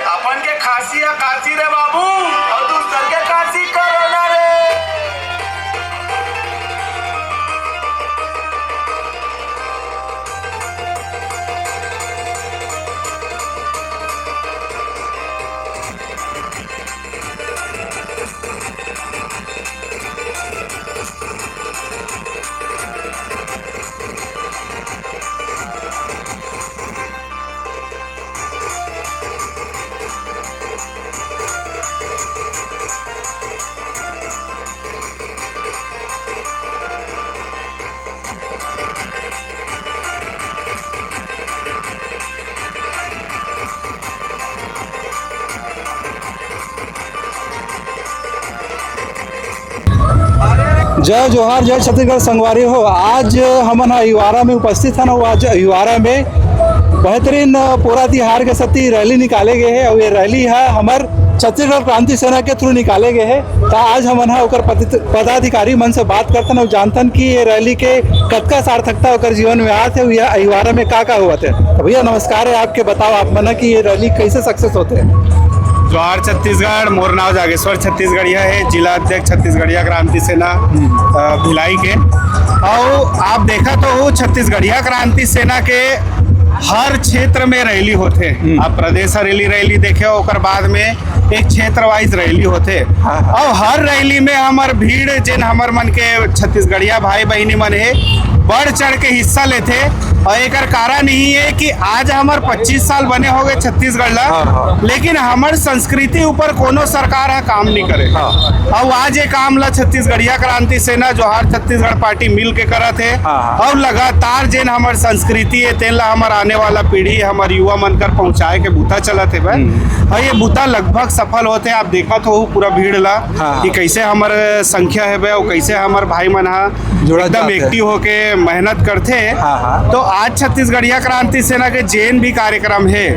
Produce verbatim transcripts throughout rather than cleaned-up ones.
अपन के खांसी या खांसी रे बाबू, और दूसर के खांसी कोरोना रे। जय जोहार, जय छत्तीसगढ़ संगवारी हो। आज हमन ह अहिवारा में उपस्थित हन अउ आज अहिवारा में बेहतरीन पोरा तिहार के सेती रैली निकाले गे हे अउ ये रैली ह हमर छत्तीसगढ़ क्रांति सेना के through निकाले गे हे। त आज हमन ह ओकर पद-, पदाधिकारी मन से बात करथन अउ जानथन कि ये रैली के कतका सार्थकता ओकर जीवन में आत हे अउ ये अहिवारा में का-का होवत हे। त भैया नमस्कार हे आपके, बताओ आप मन ह कि ये रैली कैसे success होथे? जोहार छत्तीसगढ़, मोर नाव जागेश्वर छत्तीसगढ़िया हे, जिला अध्यक्ष छत्तीसगढ़िया क्रांति सेना, अ, भिलाई के। अउ आप देखत हो छत्तीसगढ़िया क्रांति सेना के हर क्षेत्र में रैली होथे। हम्म। आप प्रदेश रैली, रैली देखे हो, ओकर बाद में एक क्षेत्र wise रैली होथे। हाँ, हाँ। अउ हर रैली में हमर भीड़, जेन हमर मन के छत्तीसगढ़िया भाई बहिनी मन हे, बढ़ चढ़ के हिस्सा लेथे। अउ एकर कारण यही हे कि आज हमर पच्चीस साल बने हो गए छत्तीसगढ़ ला, हाँ, हाँ। लेकिन हमर संस्कृति ऊपर कोनो सरकार ह काम नहीं करे। हाँ। अउ आज ये काम ला छत्तीसगढ़िया क्रांति सेना, जोहार छत्तीसगढ़ पार्टी मिल के करत हे। हाँ, हाँ। अउ लगातार जेन हमर संस्कृति हे, तेन ला हमर आने वाला पीढ़ी, हमर युवा मन कर पहुँचाए के बूता चलत हे बे। हम्म। अउ ये बूता लगभग सफल होत हे। आप देखत हो पूरा भीड़ ला हाँ, कि हाँ। कैसे हमर संख्या हे बे, अउ कैसे हमर भाई मन ह जुड़त एकदम जाथे। Active होके मेहनत करथे। हाँ, हाँ। तो आज छत्तीसगढ़िया क्रांति सेना के जेन भी कार्यक्रम हे,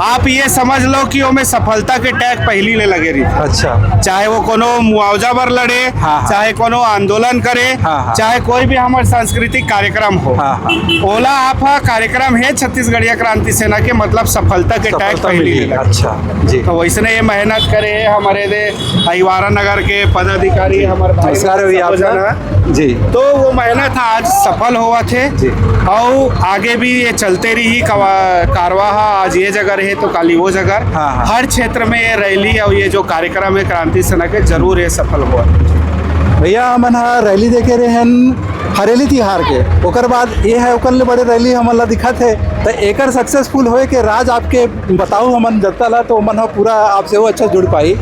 आप ये समझ लो कि ओमे सफलता के टैग पहली ले लगे रहिथे। अच्छा। चाहे वो कोनो मुआवजा बर लड़े, हाँ, हाँ। चाहे कोनो आंदोलन करे, हाँ, हाँ। चाहे कोई भी हमर सांस्कृतिक कार्यक्रम हो, हाँ, हाँ। ओला आप ह कार्यक्रम हे छत्तीसगढ़िया क्रांति सेना के, मतलब सफलता के टैग सफलता पहली मिली। ले लगे। अच्छा, जी। तो वैसने ये मेहनत करे हे हमर दे अहिवारा नगर के पदाधिकारी, हमर भाई नमस्कार भैया सबो आपका। जना। जी। तो वो मेहनत आज सफल होवत हे। जी। अउ आगे भी ये चलते रही कवा-, कारवा ह, आज ये जगह रहे तो काली वो जगह। हाँ, हाँ। हर क्षेत्र में ये रैली अउ ये जो कार्यक्रम हे क्रांति सेना के, जरूर ये सफल होवत हे। भैया, हमन ह रैली देखे रहे हन हरेली तिहार के, ओकर बाद ये है ओकर ले बड़े रैली हमन ला दिखत हे, त एकर successful होए के राज आपके बताओ हमन जनता ला, तो ओमन ह पूरा आपसे वो अच्छा जुड़ पाई।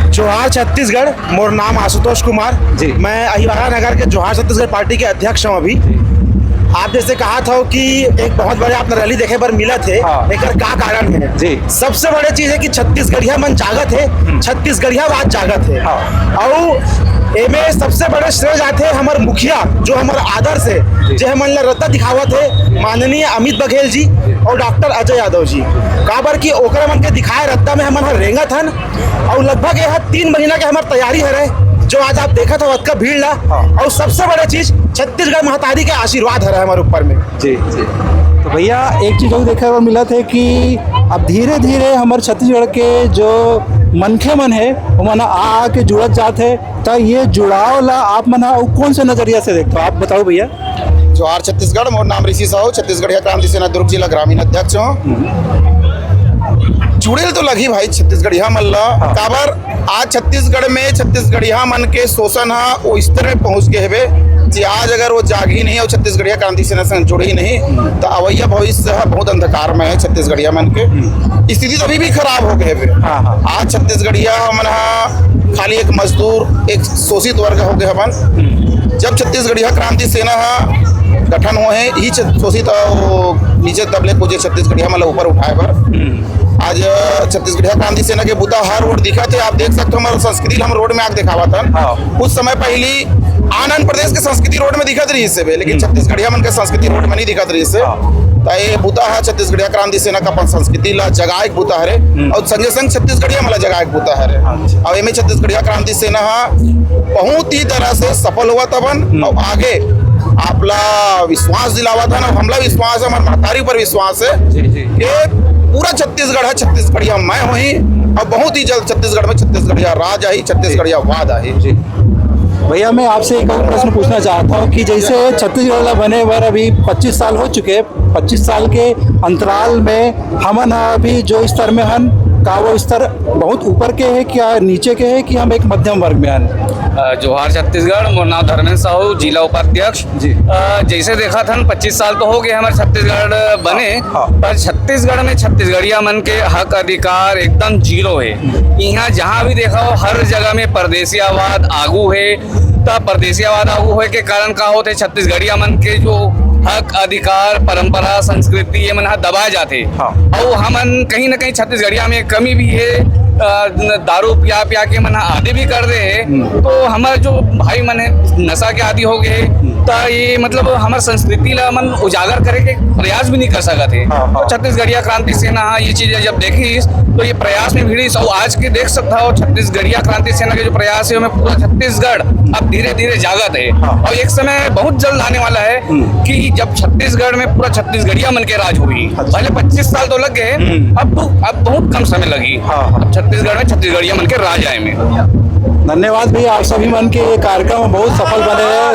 जोहार छत्तीसगढ़, मोर नाम आशुतोष कुमार। जी। मैं अहिवारा नगर के जोहार छत्तीसगढ़ पार्टी के अध्यक्ष हूँ अभी। जी। आप जैसे कहा था कि एक बहुत बड़े आपने रैली देखे बर मिलत हे, हाँ। एकर का कारण हे? जी। सबसे बड़े चीज हे कि छत्तीसगढ़िया मन जागत हे, हम्म। छत्तीसगढ़ियावाद जागत हे। हाँ। अउ एमे सबसे बड़े श्रेय जाथे हमर मुखिया, जो हमर आदर्श हे, जी। जे हमन ला रद्दा दिखावत हे, माननीय अमित बघेल जी अउ डॉक्टर अजय यादव जी। काबर कि ओकरा मन के दिखाए रद्दा में हमन ह रेंगत हन, अउ लगभग ये ह तीन महीना के हमर तैयारी हरे। जो आज आप देखत हव अतका भीड़ ला, हाँ। अउ सबसे बड़े चीज छत्तीसगढ़ महतारी के आशीर्वाद हरे हमर ऊपर में। जी, जी। तो भैया, एक चीज अउ देखे बर मिलत हे कि अब धीरे-धीरे हमर छत्तीसगढ़ के जो मनखे मन हे, ओमन आ, आ के जुड़त जात हे, त ये जुड़ाव ला आप मन ह अउ कौन से नजरिया से देखथव, आप बताओ भैया। जोहार छत्तीसगढ़, मोर नाम ऋषि साहू, छत्तीसगढ़िया क्रांति सेना दुर्ग जिला ग्रामीण अध्यक्ष हूँ। जुड़े ल तो लगही भाई छत्तीसगढ़िया मन ला, हाँ। काबर आज छत्तीसगढ़ में छत्तीसगढ़िया मन के शोषण ह ओ स्तर में पहुंच गए हवे कि आज अगर वो जागही नहीं अउ छत्तीसगढ़िया क्रांति सेना संग जुड़ही नहीं, त अवइया भविष्य ह बहुत अंधकार में है छत्तीसगढ़िया मन के। स्थिति तो अभी भी खराब हो गए हवे। हाँ, हाँ। आज छत्तीसगढ़िया मन ह खाली एक मजदूर, एक शोषित वर्ग हो गए हवन। जब छत्तीसगढ़िया क्रांति सेना ह गठन होए हे, ही छ-, शोषित अउ नीचे तबले कुछ छत्तीसगढ़िया मन ला ऊपर उठाए बर। आज छत्तीसगढ़िया क्रांति सेना के बुता हर रोड दिखत हे। आप देख सकते हो, हमर संस्कृति ला हम रोड में आके दिखावत हन। हाँ। कुछ समय पहली आन आन प्रदेश के संस्कृति रोड में दिखत रहिस हे, लेकिन हम्म। छत्तीसगढ़िया मन के संस्कृति रोड में नहीं दिखत रहिस हे। हाँ। त ये बुता ह छत्तीसगढ़िया क्रांति सेना का अपन संस्कृति ला जगाए के बुता हरे, हम्म। अउ संगे संग छत्तीसगढ़िया मन ला जगाए के बुता हरे। अच्छा। अउ एमे छत्तीसगढ़िया क्रांति सेना ह बहुत ही तरह से सफल होवत हवन, हम्म। अउ आगे आप ला विश्वास दिलावत हन, अउ हमला विश्वास हे, हमर महतारी पर विश्वास हे जी, जी। कि पूरा छत्तीसगढ़ ह छत्तीसगढ़िया मय होही, अउ बहुत ही जल्द छत्तीसगढ़ में छत्तीसगढ़िया राज आही, छत्तीसगढ़िया वाद आही। जी। भैया, मैं आपसे एक और प्रश्न पूछना चाहता हूँ कि जैसे छत्तीसगढ़ ला बने बर अभी पच्चीस साल हो चुके हैं, पच्चीस साल के अंतराल में हमन ह अभी जो स्तर में हन, का वो स्तर बहुत ऊपर के है, क्या नीचे के है, कि हम एक मध्यम वर्ग में हन? अ, जोहार छत्तीसगढ़, मोर नाम धर्मेंद्र साहू, जिला उपाध्यक्ष। जी। अ, जैसे देखत हन, पच्चीस साल तो हो गए हमर छत्तीसगढ़ बने, हाँ। पर छत्तीसगढ़ में छत्तीसगढ़िया मन के हक अधिकार एकदम जीरो है। यहाँ जहाँ भी देखा हो, हर जगह में परदेसियावाद आगू है। त परदेसियावाद आगू होए के कारण का होथे? छत्तीसगढ़िया मन के जो हक, अधिकार, परंपरा, संस्कृति, ये मन ह दबाए जाथे। हाँ। अउ हमन कहीं न कहीं छत्तीसगढ़िया में कमी भी है। अ, न-, दारू पिया पिया के मन ह आदि भी कर दे हे। हम्म। तो हमर जो भाई मन है नशा के आदि हो गए, हम्म। त ये मतलब हमर संस्कृति ला मन उजागर करे के प्रयास भी नहीं कर सकत हे। हाँ, हाँ। तो छत्तीसगढ़िया क्रांति सेना ह ये चीज जब देखिस तो ये प्रयास में भिड़िस। अउ आज के देख सकता हो छत्तीसगढ़िया क्रांति सेना के जो प्रयास है, ओमे पूरा छत्तीसगढ़ अब धीरे धीरे जागत है। हाँ। और एक समय बहुत जल्द आने वाला है हम्म। कि जब छत्तीसगढ़ में पूरा छत्तीसगढ़िया मन के राज होही। अच्छा। पहले पच्चीस साल तो लग गए, हम्म। अब तो, अब बहुत कम समय लगी। हाँ, हाँ। अब छत्तीसगढ़ में छत्तीसगढ़िया मन के राज आए में। धन्यवाद भैया, आप सभी मन के ये कार्यक्रम बहुत सफल बने हैं।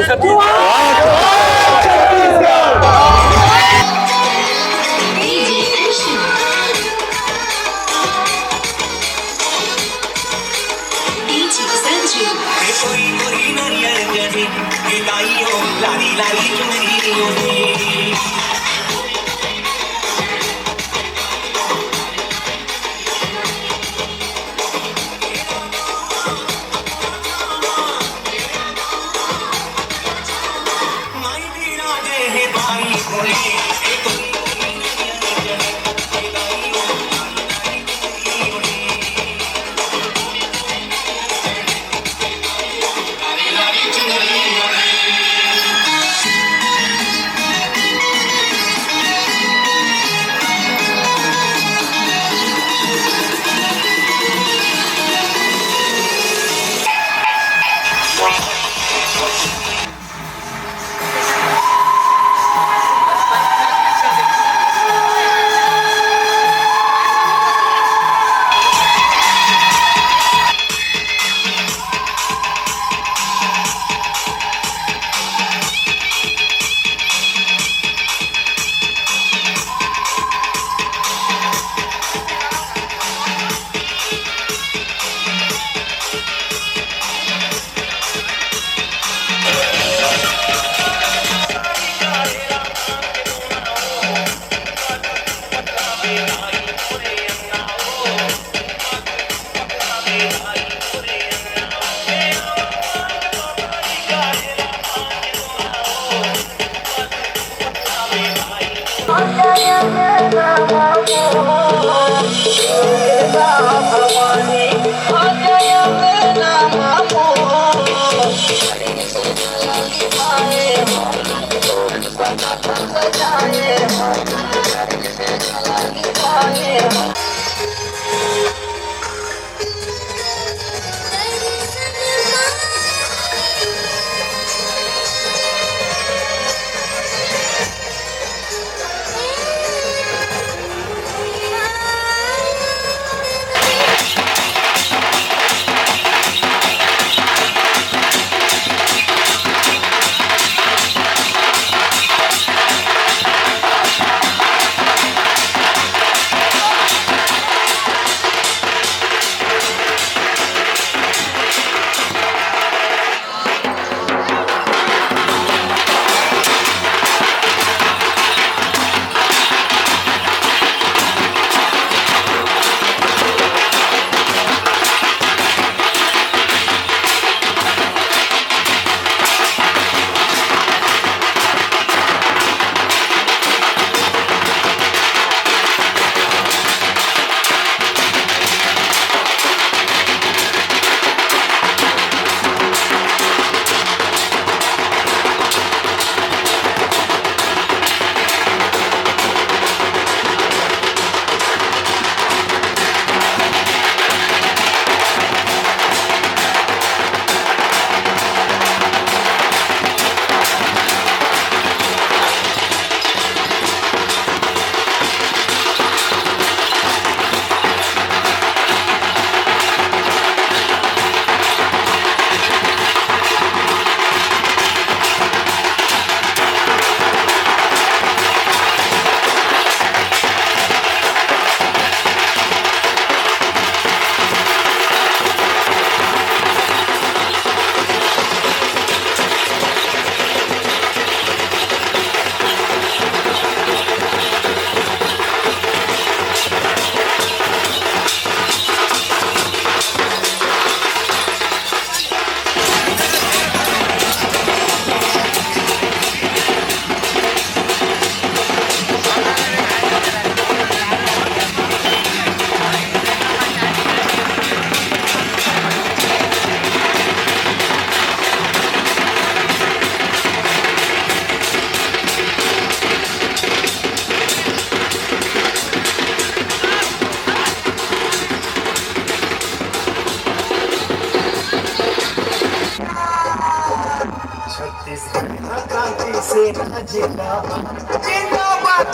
सेना जिंदाबाद, जिंदाबाद।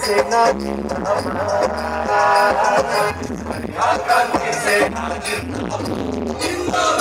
सेना जिंदाबाद, सेना जिंदाबाद।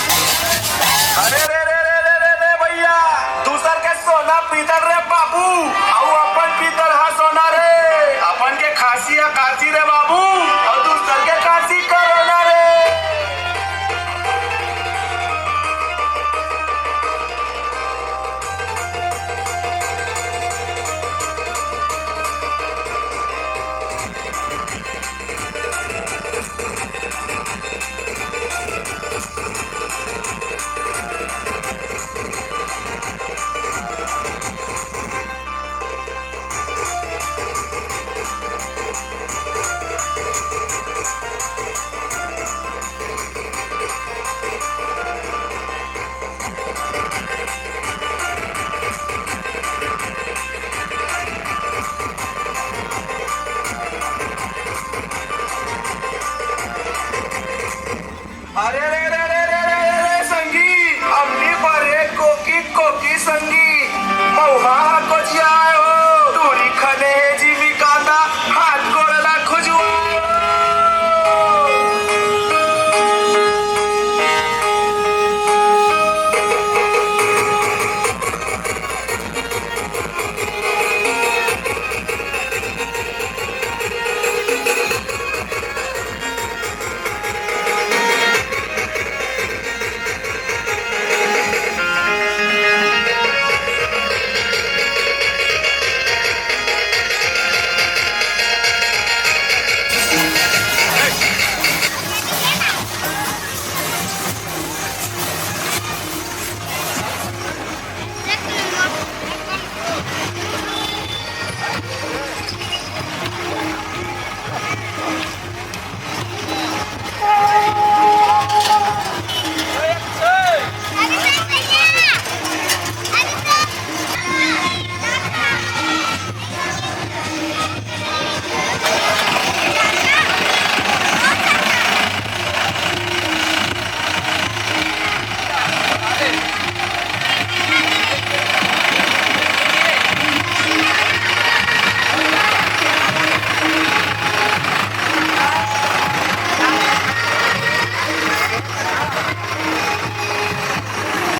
अरे रे रे रे रे रे रे भैया, दूसर के सोना पीतल रे बाबू, अउ अपन पीतल हा सोना रे। अपन के खांसी या काशी रे